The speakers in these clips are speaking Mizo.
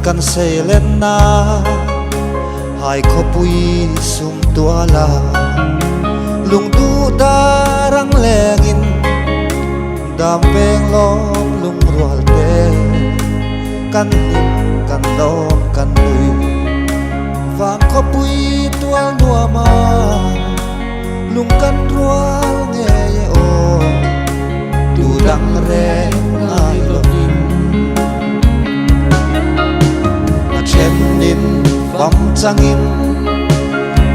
Kan seilenna hai khawpui sum tuala lungduh dar ang lengin dam veng lawm lungrual te kan hlim kan lawm kan nui vang khawpui tual nuama lung kan rual ngei e aw tu dang reng ngai lovin a thenin fam changin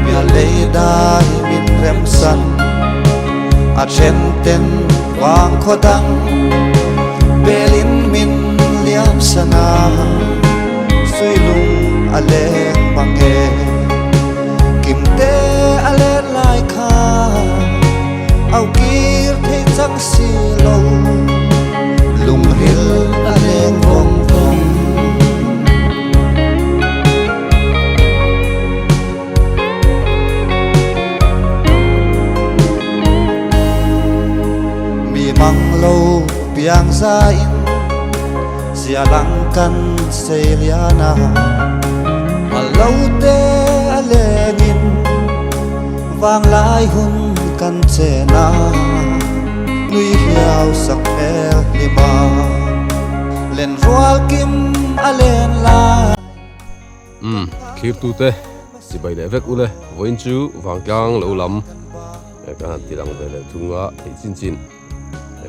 pial lei dai min remsan a then ten vang khaw dang belin min liam sana suy lung a leng mang e kim te a len lai kha au kir thei chang si lo lung ril a leng vawng vawng. Mi mang lo piang za in zia lang kan sei liana a lo te a lengin vang lai hun kan chena nui hiau sak hmel hlima len rual kim a len lai. Umm thlirtute chibai leh vek ule vawiin chu vangtlang lo lam kan han ti lang ve leh thung a theih chin chin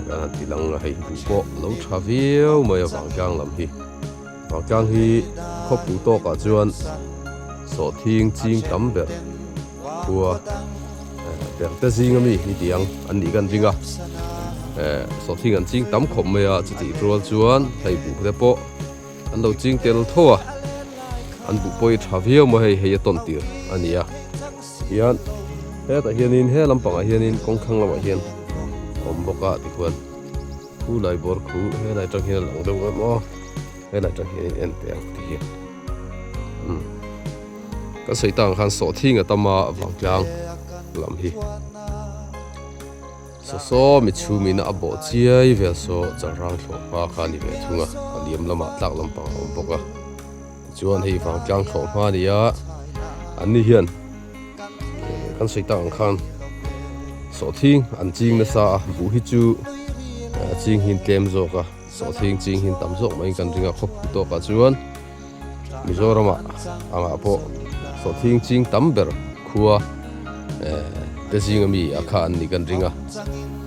kan han ti lang a hei buh pawh lo tha viau mai a vangtlang lam hi vangtlang hi khawphu tawkah chuan sawhthing ching tam ber khua ber te zing ami ni tiang an nih kan ring a sawhthing an ching tam khawp mai a chutih rual chuan hei buh te pawh. An lo ching tel tho a, an buh pawh hi tha viau maw hei, hei a tawn tir a ni a. Hian hetah hianin he lampangah hianin kawng thlang lamah hian a awm bawk a tikhuan khu lai bawr khu helai atang hian a lang deuh em aw helai atang hianin en teh ang ti hian umm kan sawi tak ang khan sawhthing a tam a vangtlang lam hi. Saw saw mi chhum in a bawh chiai vel saw chalrang thlawh hma kha a ni ve thung a, a liam lamah tlak lampang a awm bawk a. Tichuan hei vangtlang thlawh hma a ni a, an ni hian kan sawi tak ang khan sawhthing an ching nasa a, buh hi chu a ching hin tlem zawk a, sawhthing ching hin tam zawk maiin kan ring a khawpui tawkah chuan Mizoramah angah pawh sawhthing ching tam ber khua te zinga mi a kha an nih kan ring a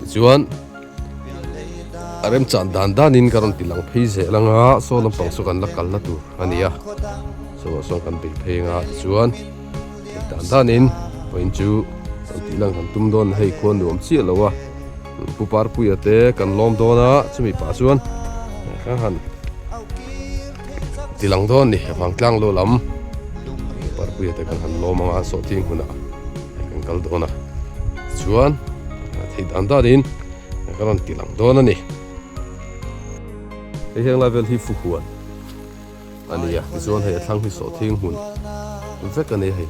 tichuan a remchan dan danin ka rawn ti lang phei zel anga saw lampang saw kan la kalna tur a ni a saw ah sawn kan bei phei anga tichuan theih dan danin vawiin chu rawn tih lang kan tum dawn hei khua nuam chiah lo a Pu Parpuia te kan lawm dawn a chumi pah chuan ka han ti lang dawn ni vangtlang lo lam Parpuia te kan han lawm anga an sawhthing hunah kan kal dawn a chuan thei dan danin ka rawn ti lang dawn a ni hei heng lai vel hi fuhuan a ni a tichuan hei a thlang hi sawhthing hmun vek a ni hei.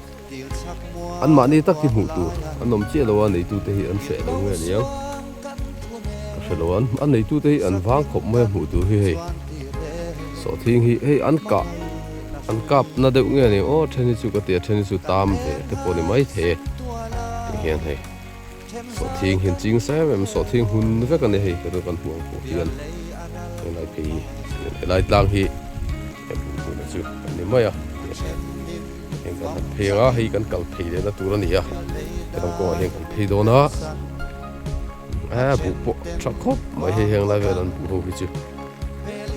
An mahni tak hi hmuh tur an awm chiah lo a, neitute hi an hreh lo nge aniang ka hre lo a, a neitute hi an vang khawp mai a hmuh tur hi hei sawhthing hi hei an kah an kap na deuh nge aniang aw then hi chu ka ti a then hi chu tam ve te pawh ni mai thei e ti hian hei sawhthing hi an ching sa em em sawhthing hun vek a ni hei ka kan hmuh ang pawh hian helai phei hi helai tlang hi hei hmuh hmuhna chu a ni mai a. Heng kan han phei ang a, hei kan kal phei lehna tur a ni a, helam kawngah hian kan phei dawn a, a buh pawh tha khawp mai hei heng lai vel an buh ho hi chu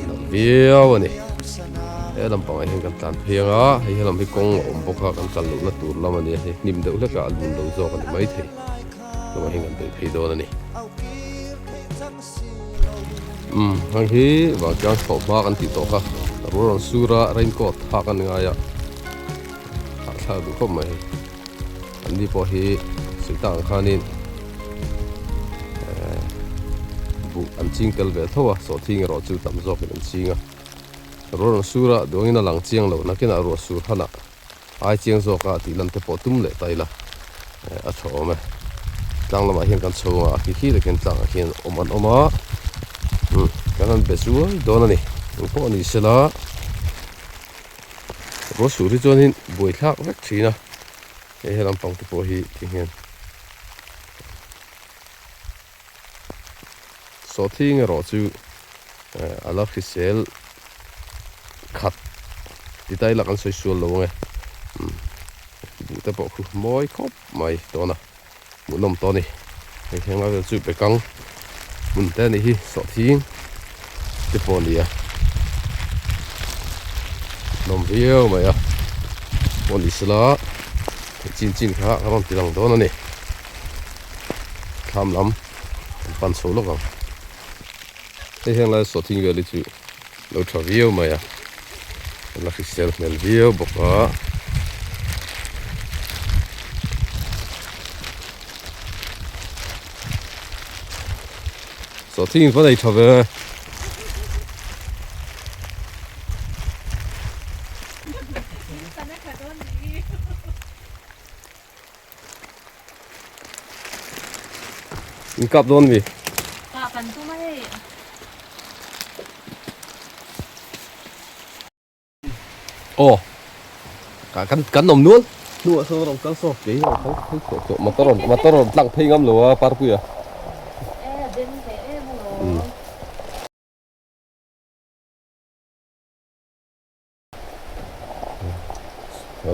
nalh viau a ni, he lampangah hian kan tlan phei ang a, hei helam hi kawng a awm bawk a, kan kal lohna tur lam a ni a, hei hnim deuh hlek a, a lun lo zawk a ni maithei, lamah hian kan bei phei dawn a ni. Umm heng hi vangtlang thlawh hma kan tih tawh kha rual rawn sur a raincoat hak an ngai a hahthlak duh khawp mai hei an ni pawh hi sawi tak ang khanin ehh buh an ching tel ve tho a sawhthing erawh chu tam zawkin an ching a rual rawn sur a duangin a lang chiang lo nakinah ruah sur hanah Ai chiang zawk a tih lam te pawh tum leh ta ila a tha awm e. Tlang lamah hian kan chho ang a, khi khi takin tlangah khian awm an awm a, umm kan han be zuai dawn a ni. Engpawh ni sela. Ruah sur hi chuanin buaithlak vek thin a, hei he lampang te pawh hi ti hian sawhthing erawh chu a la hrisel khat ti ta ila kan sawi sual lo ang e buh te pawh khu mawi khawp mai dawn a. Hmuhnawm tawh a ni. Hei heng lai vel chu bekang hmun te a nih hi sawhthing te pawh a ni a. Hmuhnawm viau mai a. Pawh ni sela theih chin chin kha ka rawn ti lang dawn a ni. Thlam lam kan pan chho lawk ang. Hei heng lai sawhthing vel hi chu lo tha viau mai a la hrisel hmel viau bawk a. Sawhthing in va nei tha ve. In kap dawn mi? Kah kan tum a hei. Aw kah kan kan awm nual hnuah sawn rawn kal saw kei rawn kal phei tawh tawh motor rawn motor rawn tlang phei ngam lo a parpuia. E a den ve em alawm.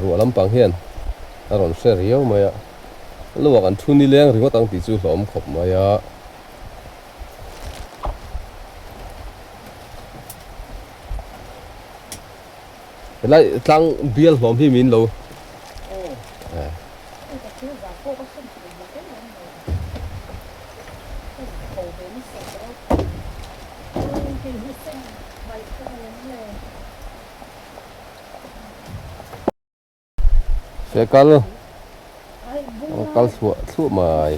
Ruah lampang hian a rawn hre riau mai a, luak an thu nileng ringawt ang tih chu hlawm khawp mai a. Helai tlang bial hlawm hi min lo. Se kal kal chhuah thluah mai.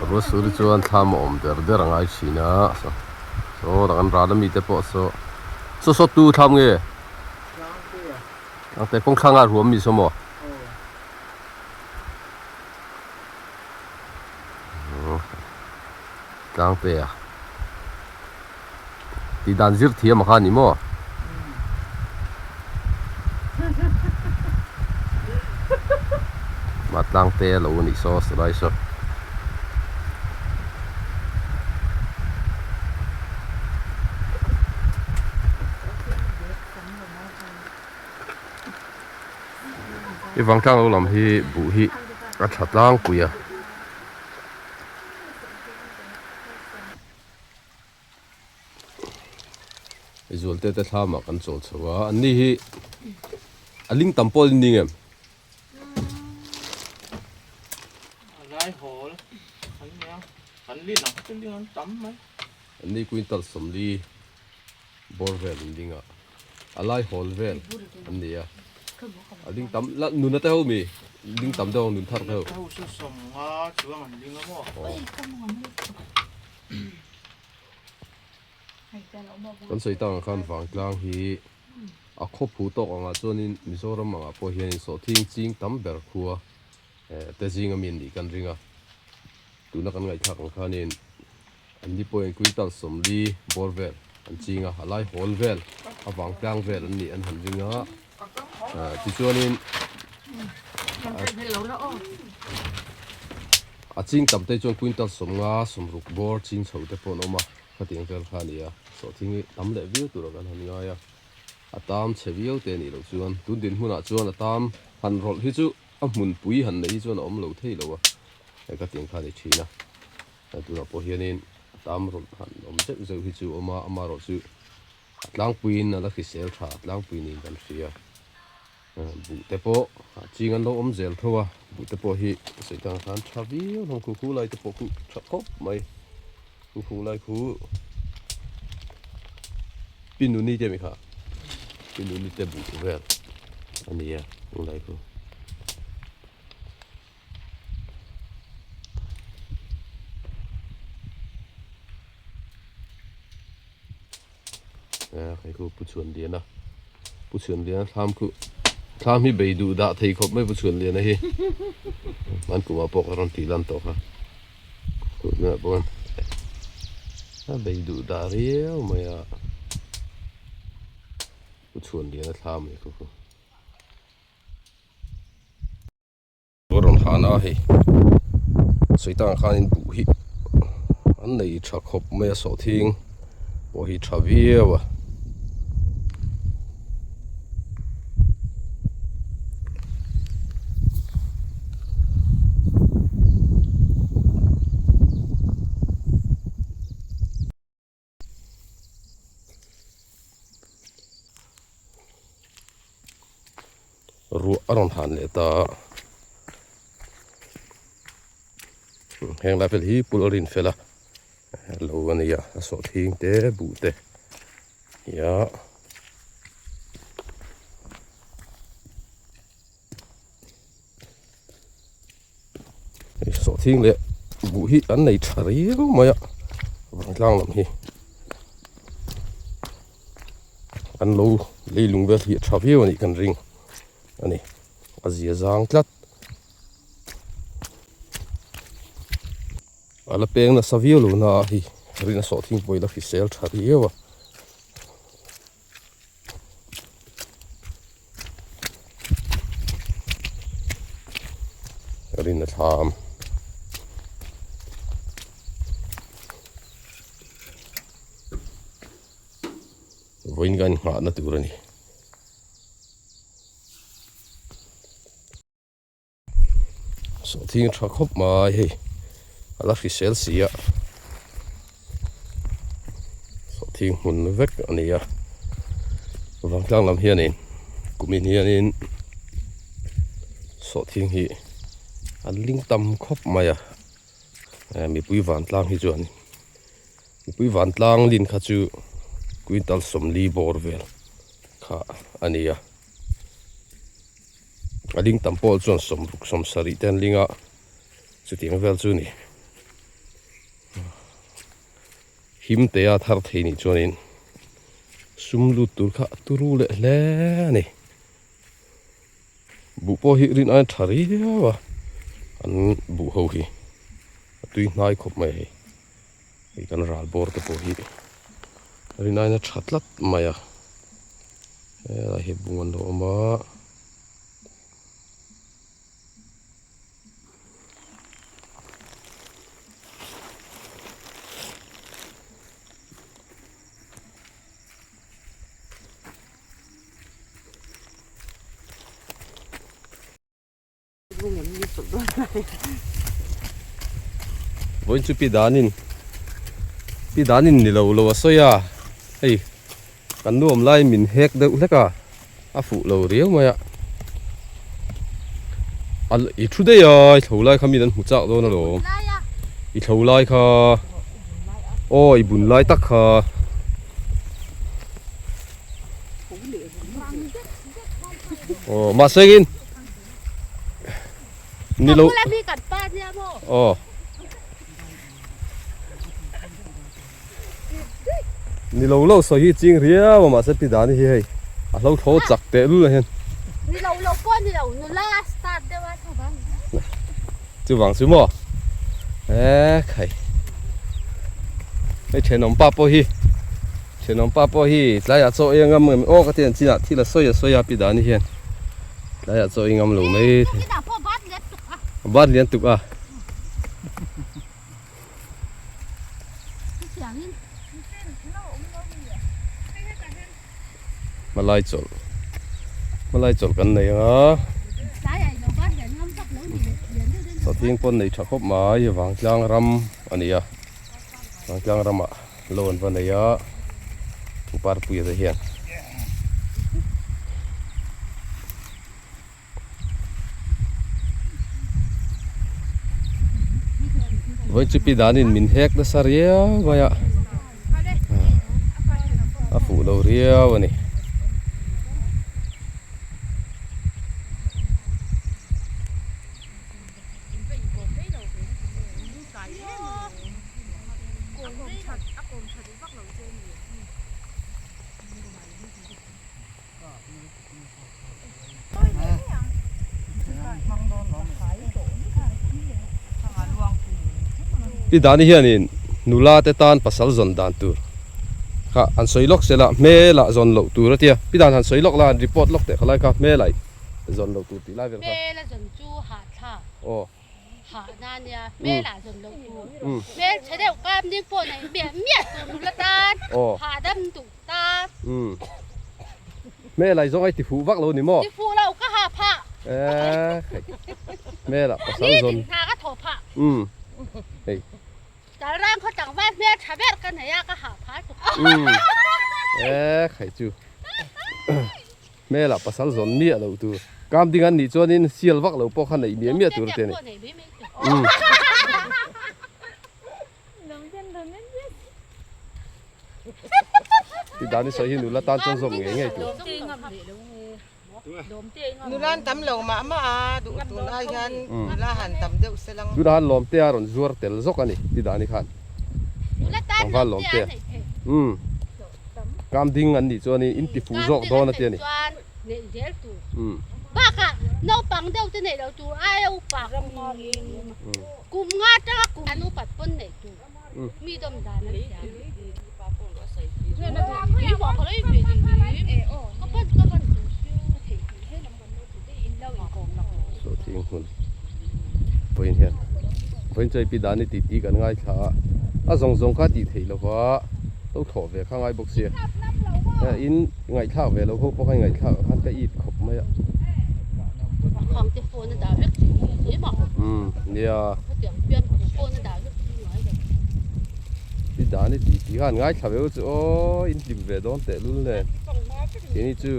Ruahsuri chuan thlam a awm der der a ngai thin a saw kan ral ami te pawh saw saw saw tu thlam nge tlangte kawng thlangah ruam mi saw maw tlangte a. Tih dan zir thiam a kha a ni maw? Mah tlang te a lo a nih saw silai saw. I vangtlang lo lam hi buh hi a tha tlangpui a. Zualte te thlamah kan chawl chho a, an ni hi a ling tam pawl in ni ngem? A lai hawl an nia, an lin ang chu ling an tam mai. An ni quintal sawmli bawr vel in ding a, a lai hawl vel an ni a, a ling tam la nuna te ho mi ling tam deuh ang nun thar te ho. Nuna te ho chu sawmnga chuang an ling a maw? Kan sawi tak ang khan Vangtlang hi a khawphu tawk angah chuanin Mizoram angah pawh hianin sawhthing ching tam ber khua te zing ami an nih kan ring a. Tuna kan ngaihthlak ang khanin an ni pawhin quintal sawmli bawr vel an ching a, a lai hawl vel a Vangtlang vel an nih an han ring a. Tichuanin a ching tam te chuan quintal sawmnga sawmruk bawr ching chho te pawh an awm a, khatiang vel kha a ni a, sawhthing hi tam leh viau tura kan han ngai a, a tam chhe viau te a nih loh chuan tun dinhmunah chuan a tam han rawlh hi chu a hmunpui han neih hi chuan a awm lo thei lo a, hei khatiang kha a ni thin a, tunah pawh hianin a tam rawlh han awm zeuh zeuh hi chu a awm a, amaherawhchu. A tlangpuiin a la hrisel tha, a tlangpui niin kan hria. Buh te pawh ching an lo awm zel tho a, buh te pawh hi sawi tang khan tha viau hlawm khu khu lai te pawh khu tha khawp mai, khu khu lai khu Pinuni te mi kha Pinuni te buh vel a ni a khu lai khu. Hei khu Pu Chhuanliana Pu Chhuanliana thlam khu thlam hi bei duh dah thei khawp mai Pu Chhuanliana hi hman kumah pawh ka rawn tih lan tawh kha tunah pawh a bei duh dah riau mai a Pu Chhuanliana thlam a ni khu khu. A rawn han a hei sawi tangah khanin buh hi an nei tha khawp mai a sawhthing pawh hi tha viau a. Ruah a rawn han leh ta a heng lai vel hi pul a rin fel a lo a ni a a sawhthing te buh te nia. Sawhthing leh buh hi an nei tha riau mai a vangtlang lam hi an lo leilung vel hi a tha viau a nih kan ring a ni a zia zang tlat a la peng nasa viau lo na a hei rina sawhthing pawh hi la hrisel tha riau a. Rin a thlam. Vawiin kan nghahna tur a ni. Sawhthing tha khawp mai hei a la hrisel si a sawhthing hmun vek a ni a vangtlang lam hianin kumin hianin sawhthing hi an ling tam khawp mai a mipui vantlang hi chuan mipui vantlang lin kha chu quintal sawmli bawr vel kha a ni a. A ling tam pawh chuan sawmruk sawmsarih te an ling a chutiang vel chu a ni him te a thar thei nih chuanin sum lut tur kha a turu leh hle a ni buh pawh hi rin aia tha riau a an buh ho hi a tui hnai khawp mai a hei hei kan ral bawr te pawh hi rin aia tha tlat mai a helai hi bung an lo awm a. Vawiin chu pi danin pi danin ni lo lo a sawi a hei kan nu awm laiin min hek deuh hlek a a fuh lo riau mai a a i thu daih a i thlo lai kha min an hmu chak dawn alawm i thlo lai kha aw i bun lai tak kha. Aw mahse engin ni lo aw ni lo lo sawi hi ching riau a mahse pi dani hi hei a hlo tho chak teh lul a hian ni lo lo pawh ni lo nula start deuh a chuvang chuvang chu maw e khai hei thenawm pa pawh hi Thenawm pa pawh hi tlaiah chaw ei a ngam ngam aw ka ti ang chinah thil a sawi a sawi a pi dani hian tlaiah chaw ei ngam lo mai thei bat lian tuk a hmalai chawlh hmalai chawlh kan nei ang a sawhthing pawn nei tha khawp mai vangtlang ram a ni a vangtlang ramah. Lo an va nei a pangpar puia te hian. Vawiin chu pi danin min hek nasa riau mai a, a fuh lo riau a ni. Pi Dani hianin nula te tan pasal zawn dan tur kha an sawi lawk sela hmel ah zawn loh tur a tia Pi Dan han sawi lawk la han report lawk teh khalai kha hmel ah zawn loh tur tih lai vel kha. Hmel a zawn chu hahthlak. Aw. Hah na nia hmel ah zawn loh tur. Hmel chhe deuh kam ding pawh nei miah miah tur nula tan hahdam duh. Ta. Umm. Hmel ai zawng ai ti fuh vak lo ni maw? Ti fuh lo ka ha phah. Eeh hei. Hmel ah pasal zawn. Ni tin hna ka thawh phah. Umm. Hei. Chalrang khaw tlangval hmel tha ber ka nei a ka ha phah tuk. Umm. Eeh hei chu. Hmel ah pasal zawn miah loh tur. Kam ding an nih chuanin sial vak lo pawh kha neih miah miah tur te a ni. Umm. Ti dan i sawi hi nula tan chuan zawm ngei ngei tur. Nula an tam lo mah mah a, duh tun ai hian nula han tam deuh se lang. Tunah han lawmte a rawn zuar tel zawk a ni ti dan i khan. Tlangval lawmte a. Umm. Kam ding an nih chuan in ti fuh zawk dawn a ti a ni. Umm. Bakah naupang deuh te neih loh tur aia upa kum nga atanga kum an upat pawn neih tur. Mi dawm dan an thiam. Sawhthing hmun vawiin hian vawiin chu pi dan i tih tih kan ngaithla a a zawng zawng kha tih theih lova lo thlawh ve kha ngai bawk sia in ngaihthlak ve lo ho pawh kha ngaihthlak ah khan ka it khawp mai a umm nia. I dan i tih tih khan ngaithla ve u chu aw in hlim ve dawn teh lul nen keini chu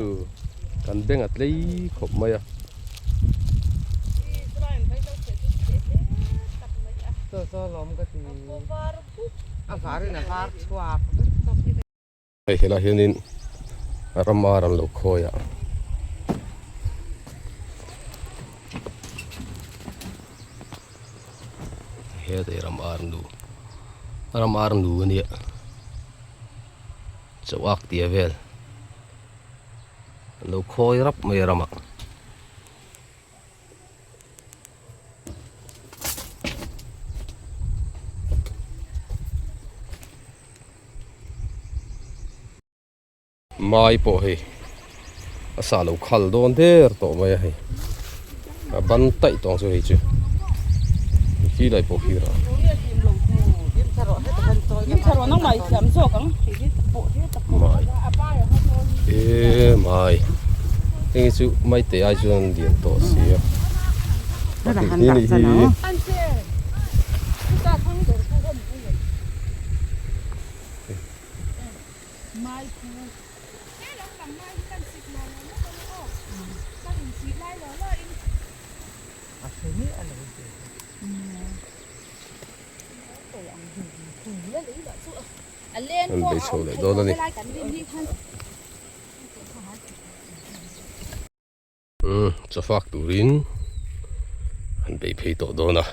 kan beng a tlei khawp mai a. Hei helaiah hianin ram ar an lo khawi a. Hetah ram ar nu ram ar nu a nia chauh ak tia vel an lo khawi rap mai a ramah. Mai pawh hei a sah lo khal dawn der tawh mai a hei a ban taih tawng chu hei chu khi lai pawh khi rah mai e mai heng hi chu maite ai chuan lian tawh sia hi ni hi. An bei chho leh dawn a ni. Umm chawfak turin an bei phei tawh dawn a.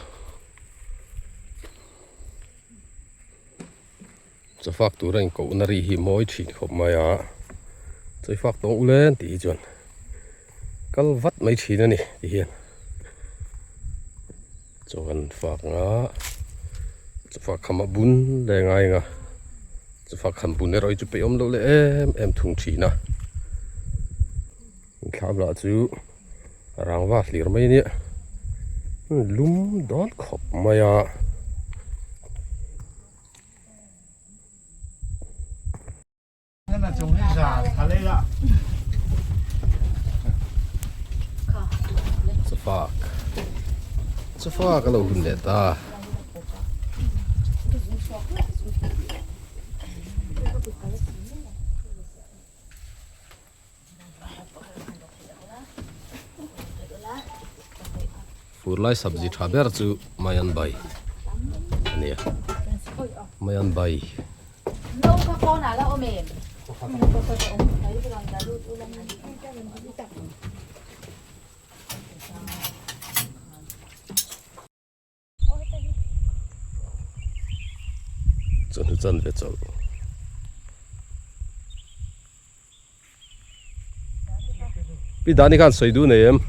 Chawfak tura inkohna ri hi mawi thin khawp mai a, chawifak tawng u len tih hi chuan kal vat mai thin a ni ti hian chaw kan fak nga chawfak kham a bun leh ngai ang a chawfak kham bun erawh hi chu peih awm loh leh em em thung thin a thlam lah chu rangva hlir mai a nia lum dawn khawp mai a. Chafak Chafak a lo hun leh ta. Fur lai sabzi tha ber chu mai an bai a ni. nia maian bai. Chawhnu chanve chawlh. Pi Dani khan sawi duh nei em?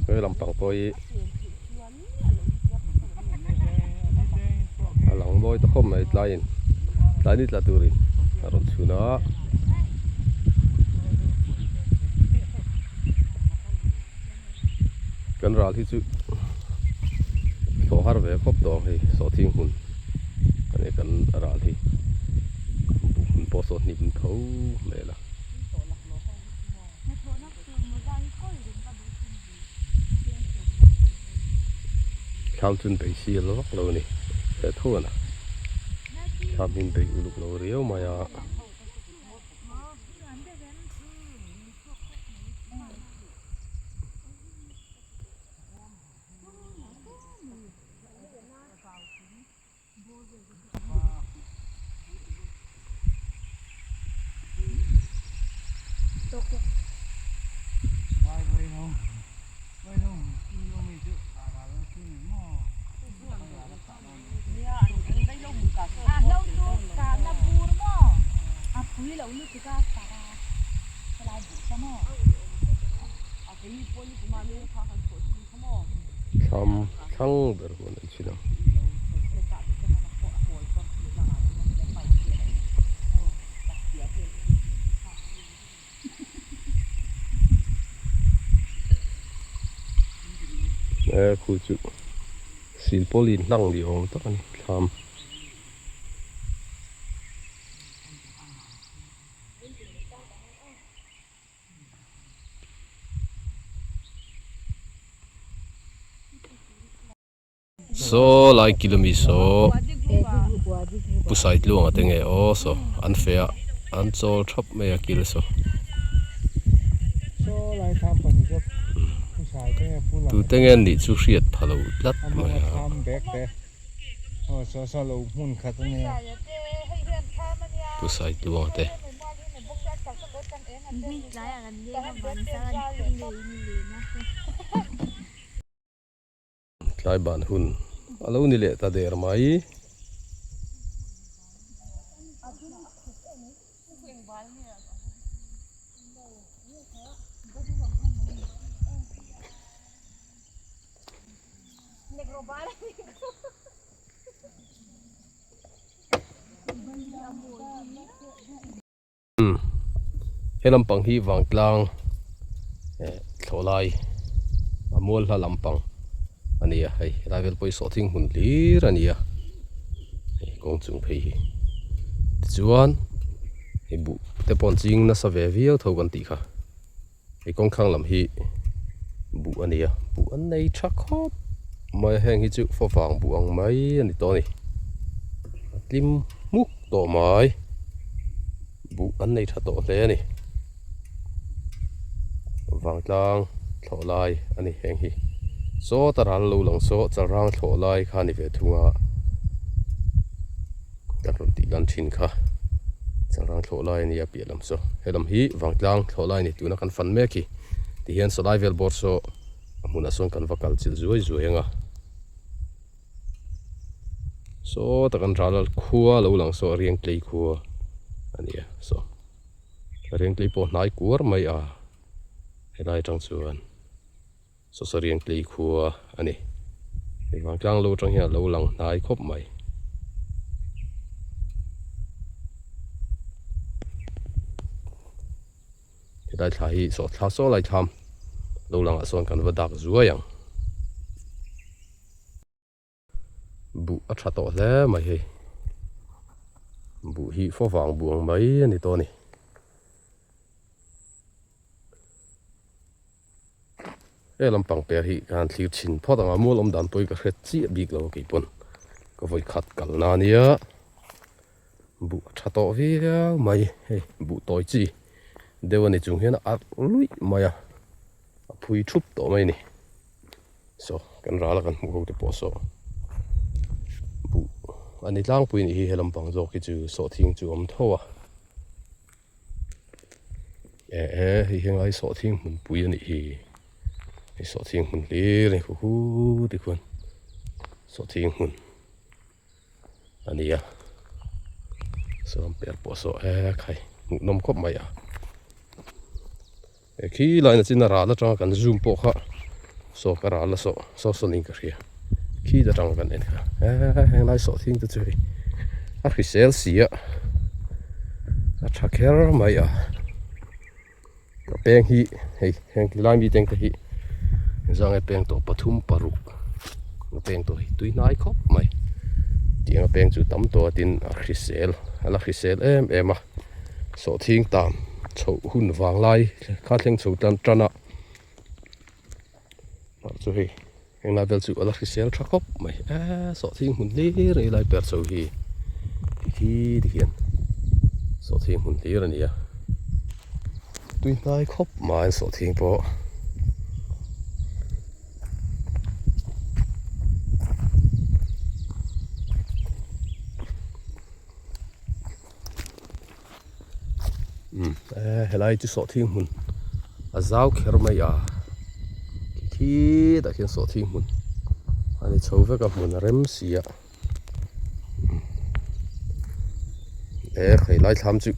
He lampang pawh hi a lang mawi ta khawp mai tlaiin tlai ni tla turin a rawn chhun a. Kan ral hi chu thlawh har ve khawp tawh ang hei sawhthing hmun a ni kan ral hi buh hmun pawh saw hnim tho hmel a. Thlam chun bei sial vak lo a ni he tho a na thlam hi an bei uluk lo riau mai a. Thlam thlang ber huan an chhin ang. E khu chu silpawlin hlang ni awm tak a ni thlam. Saw lai kilami saw pu Saitluanga te nge aw saw an feh a an chawl thap mai a kil saw tute nge an nih chu hriat pha lo tlat mai a. Pu Saitluanga te. Tlai ban hun a lo ni leh ta der mai. He lampang hi vangtlang eh thlawhlai a mual hla lampang a ni a hei helai vel pawh hi sawhthing hmun hlir a ni a hei kawng chung phei hi tichuan hei buh te pawh an ching nasa ve viau tho kan tih kha. Hei kawngthlang lam hi buh a ni a, buh an nei tha khawp mai a, heng hi chu favang buh ang mai a ni tawh a ni. A tlim hmuk tawh mai, buh an nei tha tawh hle a ni. Vangtlang thlawh lai a ni heng hi, sawta ral lo lang saw chalrang thlawh lai kha a ni ve thung a. Kan rawn tih lan thin kha Chalrang thlawh lai a nia piah lam saw he lam hi Vangtlang thlawh lai a ni tuna kan fan mek hi tihian sawlai vel bawr saw a hmunah sawn kan va kal chilh zuai zuai ang a saw tak an ral a khua lo lang saw Riangtlei khua a ni a saw Riangtlei pawh hnai kuar mai a helai atang chuan. Sawsariang tlei khua a ni. Hei vangtlang lo atang hian a lo lang hnai khawp mai. Helai thla hi saw thla saw lai thlam lo langah sawn kan va dak zuai ang. Buh a tha tawh hle mai hei. Buh hi fawvang buang mai a ni tawh a ni. He lampang per hi ka han thlir chhin phawt ang a, mual awm dan pawhin ka hre chiah bik lo a keipawn ka vawi khat kalna a nia. Buh a tha tawh viau mai, hei buh tawi chi deuh a ni chung hian a arh luih mai a, a phui thup tawh mai a ni. Saw kan ral a kan hmuh ho te pawh saw buh a ni tlangpui a nih hi he lampang zawk hi chu sawhthing chu a awm tho a. E e hei hi ngai sawhthing hmunpui a nih hi hei sawhthing hmun hlir a ni hu hu tikhuan sawhthing hmun a ni a sawn per pawh saw e khai hmuhnawm khawp mai a e khi laina chin a ral atanga kan zoom pawh kha saw ka ral a saw saw sawn in ka hria khi atang kan en kha e heng lai sawhthing te chu hei a hrisel si a a tha kher mai a a peng hi hei heng lai mi teng te hi zange peng tawh pathum paruk a peng tawh hi tui hnai khawp mai tiang a peng chu tam tawh a tin a hrisel a la hrisel em em a sawhthing tam chhoh hun vang lai kha thleng chho tan tan a mah chu hei henglai vel chu a la hrisel tha khawp mai eee sawhthing hmun hlir a ni lai per chho hi khi tikhian sawhthing hmun hlir a ni a tui hnai khawp mai sawhthing pawh. Umm helai chu sawhthing hmun a zau kher mai a khi tah khian sawhthing hmun a ni chho vek a hmun a rem si a e helai thlam chu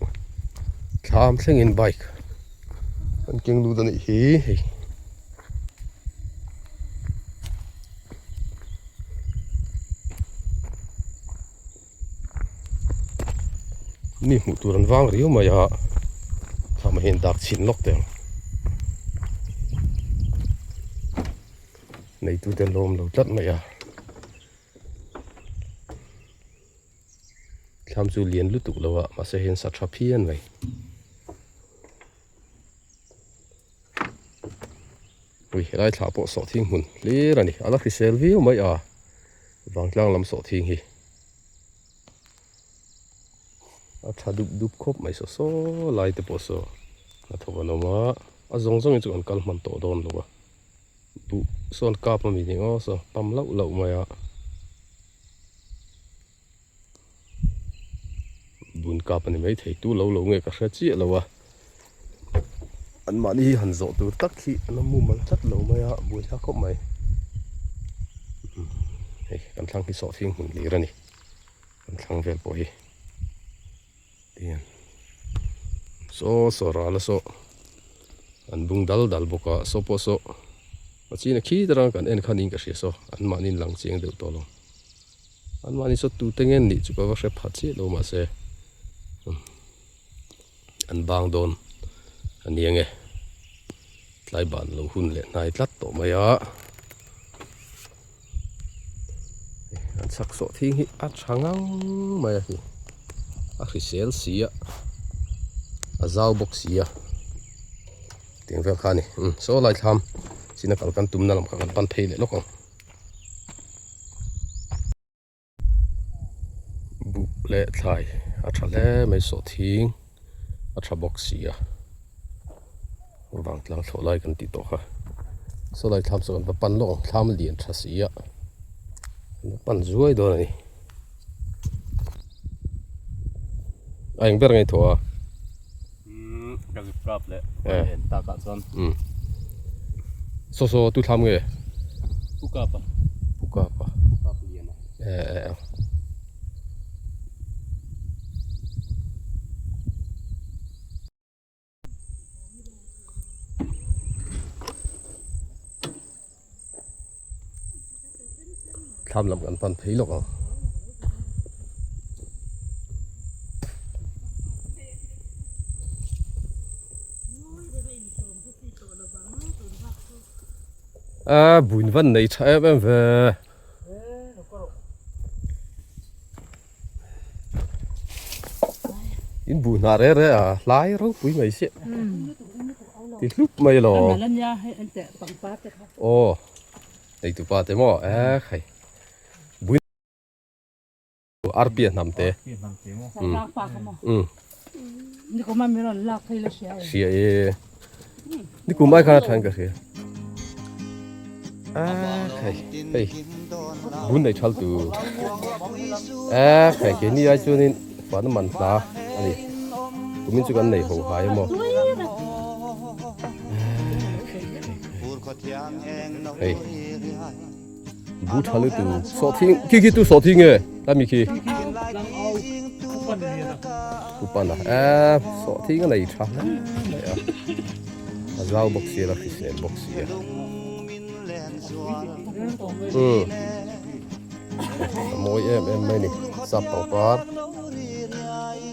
thlam thlengin bike an keng lut a nih hi hei. Mi hmuh tur an vang riau mai a thlam ah hian dak chhin lawk teh ang neitu te an lo awm lo tlat mai a thlam chu lian lutuk lo a mahse hei an sa tha phian mai. Ui helai thla pawh sawhthing hmun hlir a ni a la hrisel viau mai a vangtlang lam sawhthing hi a tha dup dup khawp mai saw saw lai te pawh saw hnathawk an awm a a zawng zawng hi chu an kal hman tawh dawn lo a buh sawn kap a mi ning aw saw pam lauh lauh mai a. Bun kap a ni mai thei tu lo lo nge ka hre chiah lo a an mahni hi han zawh tur tak hi an awm mumal tlat lo mai a buai thlak khawp mai hei kan thlang hi sawhthing hmun hlir a ni kan thlang vel pawh hi tihian saw saw ral a saw an bung dal dal bawk a saw pawh saw a chin a khi atang kan en khan in ka hria saw an mahni in lang chiang deuh tawh lo. Anmahni saw tute nge nih chu ka va hre pha chiah lo mahse an bang dawn a ni ange tlai ban lo hun leh hnai tlat tawh mai a an chhak sawh thing hi a tha ngang mai a hi a hrisel si a a zau bawk si a tiang vel kha a ni saw lai thlam china kal kan tumna lam kha kan pan phei leh lawk ang. Buh leh thlai a tha hle mai sawhthing a tha bawk si a vangtlang thlawh lai kan tih tawh kha saw lai thlam saw kan va pan lawk ang thlam lian tha si a kan va pan zuai dawn a ni a eng ber ngei thaw a. Ka zuk kap leh en takah chuan. Saw saw tu thlam nge? Pu kapa. Pu kapa. Pu kap lian a. E e e. Thlam lam kan pan phei lawk ang. A buin van nei tha em em ve. In buh hnah re re a hlai ropui mai siah. Ti hlup mai alawm. Aw neitupa te maw e khai. Bui Arpia hnam te. Hria e. Nikum ai khan a than ka hria. A khai hei bun nei thal tu. A khai ke ni ai chuanin fan man hla ani. Kumin chu kan nei ho hai emaw. Hei. Bu tha lutu sawhthing khi khi tu sawhthing nge tlami khi upan a eh sawhthing a nei tha hle mai a a zau bawk sia la hrisel bawk sia umm a mawi em em mai a ni sap pangpar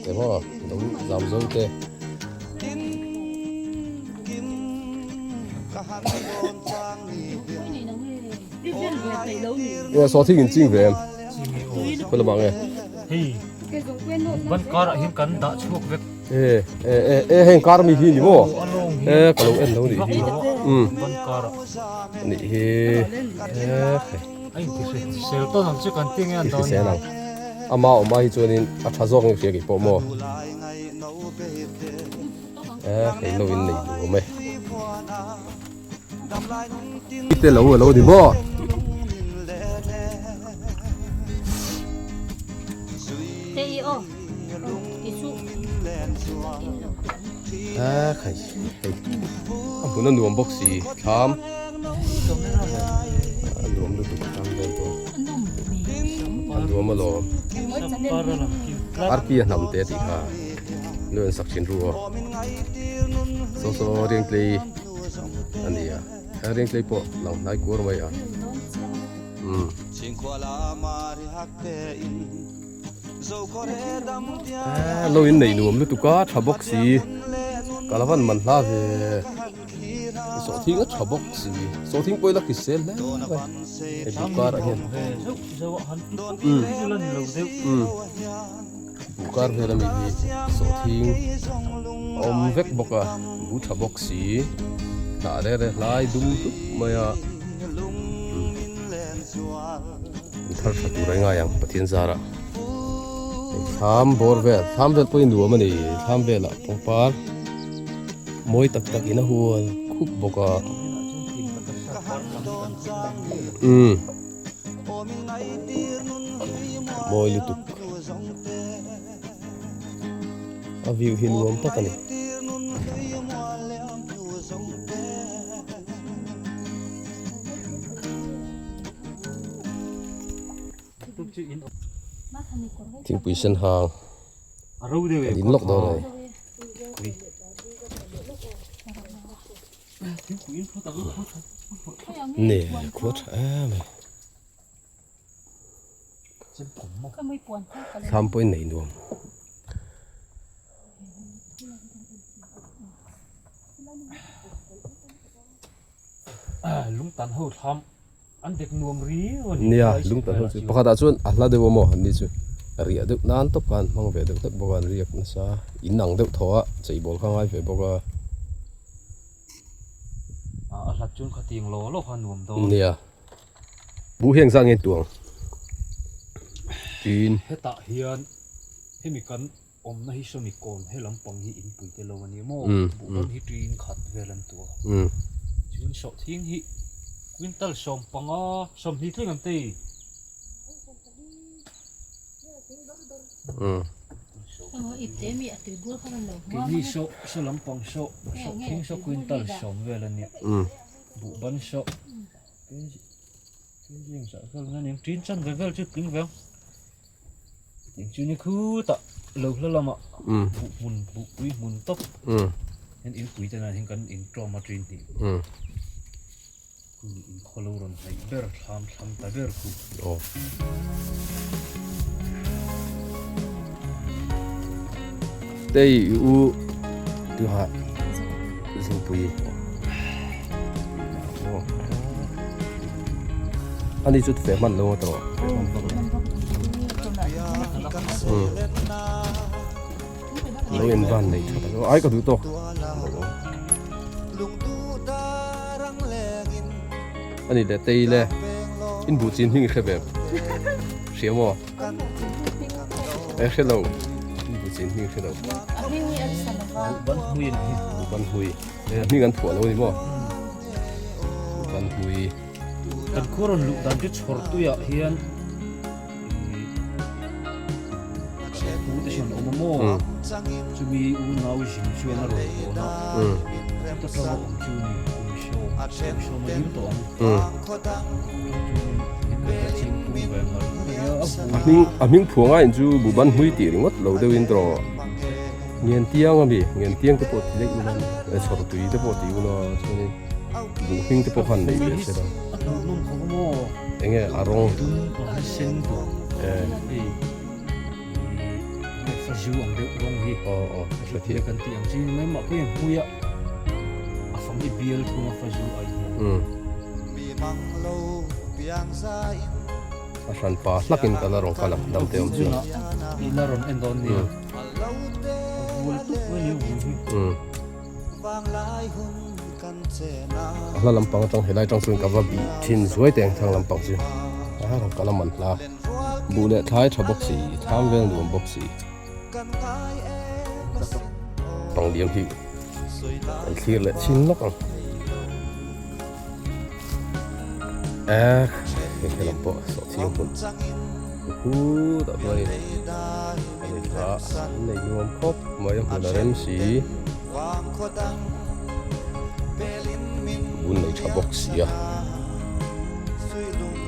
te maw lo zam zo te. Nge sawhthing in ching ve em? Khawi lamah nge? Hei ban karah hian kan dah chhuak vek. E e e e heng kar mi hi ni maw? E ka lo en lo nih hi. Um. Ban karah. Nih hi. E khai. A in ti hre sel tawn ang chu kan ti nge an dawn. Ti hrisel ang. Ama awm ai hi chuanin a tha zawk nge hria kei pawh maw? E hei lo in nei duh awm e. Te lo a lo ni maw? Te i aw i chu. A khai hei a hmun a nuam bawk si thlam a nuam lutuk thlam vel pawh a nuam alawm arpi a hnam te a tih kha lo en sak thin ru aw saw saw riangtlei a ni a he riangtlei pawh lang hnai kuar mai a umm eh lo in nei nuam lutuk a tha bawk si ka la van man hla ve sawhthing a tha bawk si sawhthing pawh ila hrisel hle mai hei buh karah hian umm umm. Buh kar vel ami hi sawhthing a awm vek bawk a bu tha bawk si hnah reh reh hlai dum hlup mai a in thar tha tur a ngai ang Pathian zarah hei thlam bawr vel thlam vel pawh hi nuam a ni thlam velah pangpar mawi tak tak in a hual khup bawk a umm. Mawi lutuk a view hi nuam tak a ni. Thingpui sen hang a din lawk dawn a ni. Ni khua tha em a thlam pawhin nei nuam nia lungtan ho chu pakhat ah chuan a hla deuh a maw an ni chu riah deuh nan tawp khan hmang ve deuh hlek bawk a an riak nasa in ang deuh thaw a cheibawl kha ngai ve bawk a. A hlat chuan khatiang law law kha nuam dawn. Nia. Buh hian zan nge tuang tin. Hetah hian hemi kan awmna hi sawmi kawn he lampang hi inpui te lo a ni maw? Buh ban hi tuiin khat vel an tuah. Chuan sawhthing hi quintal 15 20 thleng an tei. Keini saw saw lampang saw sawhthing saw quintal 10 vel a nia. Buh ban saw Tin chan ve vel chu tling ve ang. Tin chu ni khutah lo hla lamah buh hmun buh pui hmun tawp hian in pui te nan hian kan in tlawm a tin hnih. Khu in khaw lo rawn hnaih ber thlam thlam ta ber khu. Aw. Tei i u tuha zingpui. Ani chu fe hman lo a tawh. Fe hman vak lo. Lo in van nei tha tak. Ai ka duh tawk. Ani leh tei le in buh chin hming i hre ve hria maw e hre lo in buh chin hming hre lo A hming hi an sa lo va. Ban hmui an hi. Ban hmui e hming an phuah lo ni maw ban hmui Kan khua rawn luh dan chu chhawr tuiah hian kan pu te hian awm a maw chumi unau zin chuan a rawn dawn a chuta tanga awm chu ni kum sawm kum sawm a lim tawh ang a hming a hming phuah ngaiin chu buban hmui tih ringawt lo deuhin tawh ngen tiang a mi ngen tiang te pawh ti daih ula chhawr tui te pawh ti ula chuanin buh hming te pawh khan nei ve se la. A hmuhnawm khawp a maw? Enge a rawng? Dum ang hi sen tur. Eh. Hei ih fazu ang deuh rawng hi. Aw aw hre thiam. Kan tih ang chi mai mah pawhin hmui a a fang hi bial thung a fazu ai hian. Um. A hran pa hlakin ka la rawn kal ang dam te awm chuan. I la rawn en dawn nia. A vual tuk mai ni a vui hi. Um. A hla lampang atang helai atang chuan ka va bih thin zuai teng thlang lampang chu a rawn kal a man hla buh leh thlai tha bawk si thlam vel nuam bawk si pang liam hi an thlir leh chin lawk ang ek hei helam pawh sawhchiang hmun khutah chuanin a nei tha an nei nuam khawp mai a hmun a rem si. Bun nei tha bawk si a,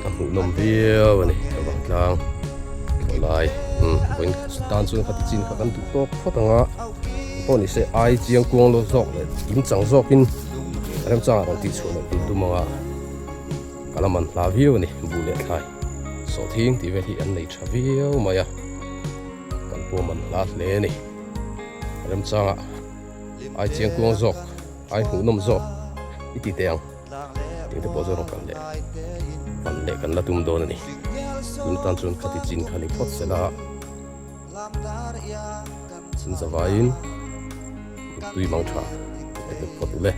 a hmuhnawm viau a ni ka vangtlang thlawh lai umm vawiin tan chuan khati chin kha kan duh tawk phawt ang a pawh ni se ai chiang kuang lo zawk leh in chang zawkin remchangah rawn tih chhuah loh kan tum ang a ka la man hla viau a ni buh leh thlai sawhthing tih vel hi an nei tha viau mai a kan pawh man hla hle a ni. Remchanga ai chiang kuang zawk ai hmuhnawm zawk i ti teh ang tih te pawh chu rawn kal leh pan leh kan la tum dawn a ni tun atan chuan khati chin kha ni phawt sela chun zavaiin tui mang tha phawt ule.